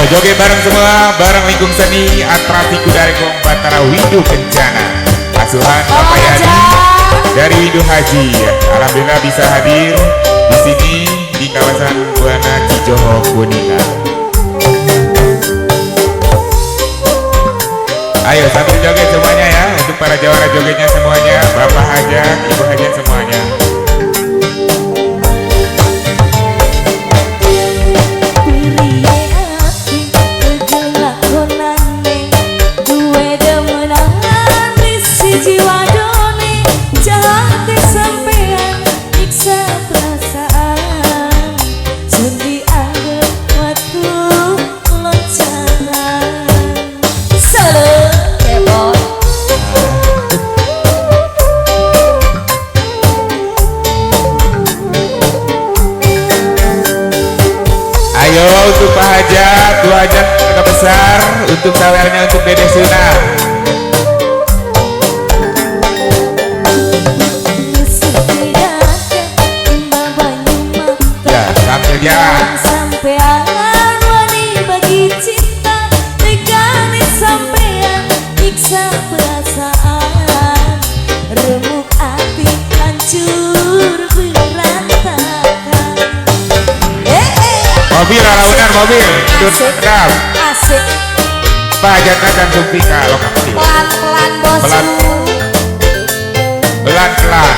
Ayo joget bareng semua, bareng lingkung seni atraksi Kuda Renggong Batara Windu Kencana. Asuhan Bapak Yadi dari Windu Haji. Alhamdulillah bisa hadir di sini di kawasan Buana Cijoho Kuningan. Ayo sambil joget semuanya ya, untuk para jawara jogetnya semuanya, Bapak Hajat, Ibu Hajat semuanya. Ayo untuk Pak Hajat, Bu Hajat agak besar, untuk sawernya untuk Dede Suna. Ya, sambil jalan. Sampean wani bagi cinta, tegane sampean nyiksa perasaan, remuk hati hancur berantakan. Mobil, raunan mobil, asik, asik. Pak Hajat akan sumpi ke lokasi. Pelan-pelan bosku. Pelan-pelan.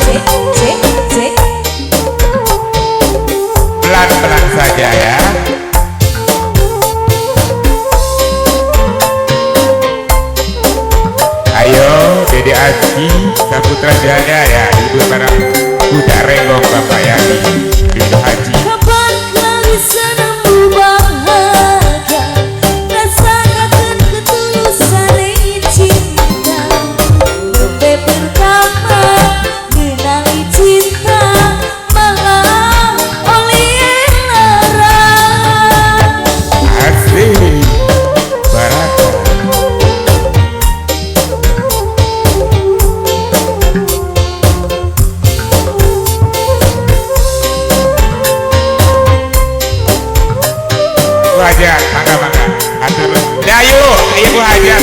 Cek, cek, cek. Pelan-pelan saja ya. Ayo, Dede Aji Saputra Jaya ya, ibu para Kuda Renggong Bapak Yani Windu Haji. Kapan kali senangmu bahagia, rasakan ketulusan cinta. Lebih pertama mengenali cinta, malah oleh lara. Asik Baraka. Bu Hajat, mangga mangga. Atur. Dayu, Ibu Hajat.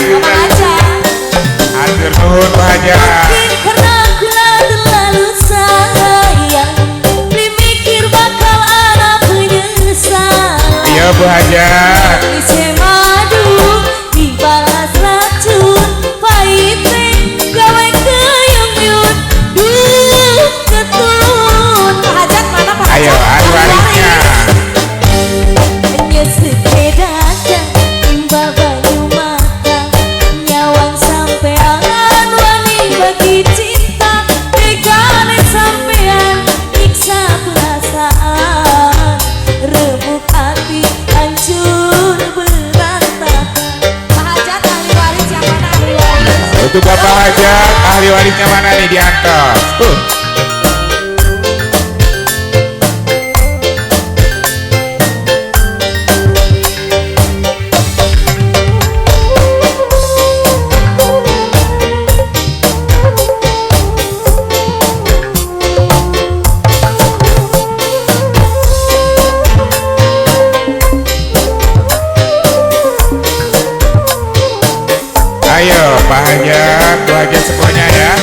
Atur nuhun Bu Hajat. Mungkin karena kula terlalu sayang, beli mikir bakal ada penyesalan. Iya Bu Hajat. Ise madu dibalas racun, pahite gawe keyung-yun, duh ketun. Pak Hajat mana Pak Hajat? Ayo, ahli warisnya. Untuk Bapak Hajat, ahli warisnya mana nih di atas? Ayo Pak Hajat, Bu Hajat semuanya ya.